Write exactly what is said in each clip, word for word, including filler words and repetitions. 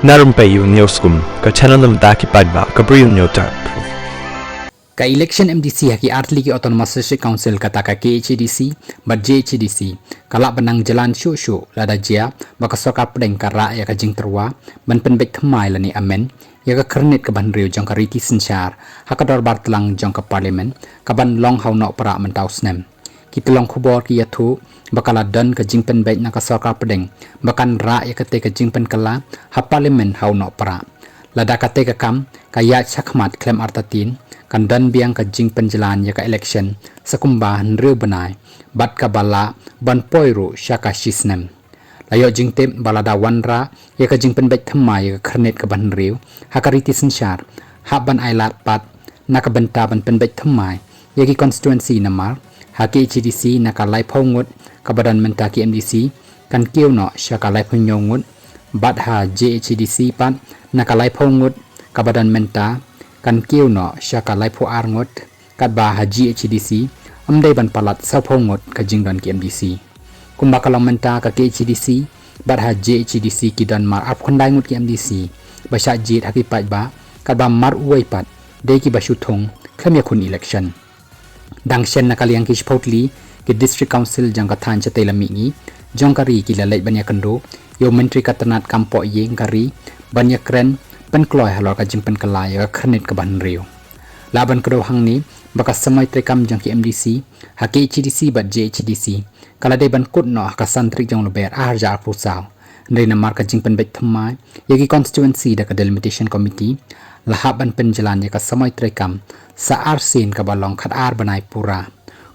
Na Rympei U News Kum, ka channel na bynta ki paidbah ka Bri U News Tap. Ka election M D C ha ki artylli ki Autonomous District Council kata ka K H A D C bad J H A D C ka lah ban nang jlan shuh shuh lada jia ba ka sorkar pdeng ka rah ïa ka jingtyrwa ban pynbeit thymmai lane amend ïa ka khyrnit kaba hynriew jong ka riti synshar ha ka dorbar tlang jong ka Parliament kaban long ha u Nohprah mynta u snem. Ki tyllong khubor ki ïathuh ba ka la don ka jingpynbeit na ka sorkar pdeng ba kan rah ïa katei ka jingpynkylla ha Parliament ha u Nohprah. Lada katei ka kam ka ïaid shakhmat khlem artatien, kan don biang ka jingpynjlan ïa ka election sa kumba hynriew bnai bad kaba lah ban poi ruh sha ka shi snem. La ïoh jingtip ba lada wanrah ïa ka jingpynbeit thymmai ïa ka khyrnit kaba hynriew ha ka riti synshar, hap ban ailad pat na ka bynta ban pynbeit thymmai ïa ki constituency namar ha K H A D C na ka laiphew ngut kaba don mynta ki M D C kan kiew noh sha ka laiphew hynñiew ngut, bad ha J H A D C pat na ka laiphew ngut kaba don mynta kan kiew noh sha ka laiphew ar ngut, katba ha J H A D C ym dei ban palat sawphew ngut ka jingdon ki M D C. Kumba ka long mynta ka K H A D C bad ha J H A D C ki don mar arphew khyndai ngut ki M D C ba shah jied ha ki paidbah, katba mar uwei pat dei kiba shu thung khlem ïakhun election. Dang shen na ka liang ki shiphew tylli ki District Council jong ka thaiñ shatei lam mihngi jong ka ri ki la leit ban ïakynduh ïa u Myntri ka tnat kam poh ïing ka ri ban ïakren pynkloi halor ka jingpynkylla ïa ka khyrnit kaba hynriew. Lah ban kdew hangne ba ka samoi treikam jong ki M D C ha K H A D C bad J H A D C ka la dei ban kut noh ha ka san tarik jong u Lber ar hajar arphew saw. Hynrei namar ka jingpynbeit thymmai ïa ki constituency da ka Delimitation Committee, la hap ban pynjlan ïa ka samoi treikam sa arsien kaba long khatar bnai pura.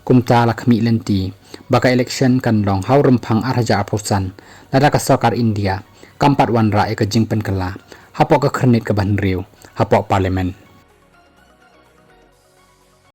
Kumta la khmih lynti ba ka election kan long ha u Rymphang ar hajar arphew san lada ka sorkar India kam pat wanrah ïa ka jingpynkylla hapoh ka khyrnit kaba hynriew hapoh Parliament.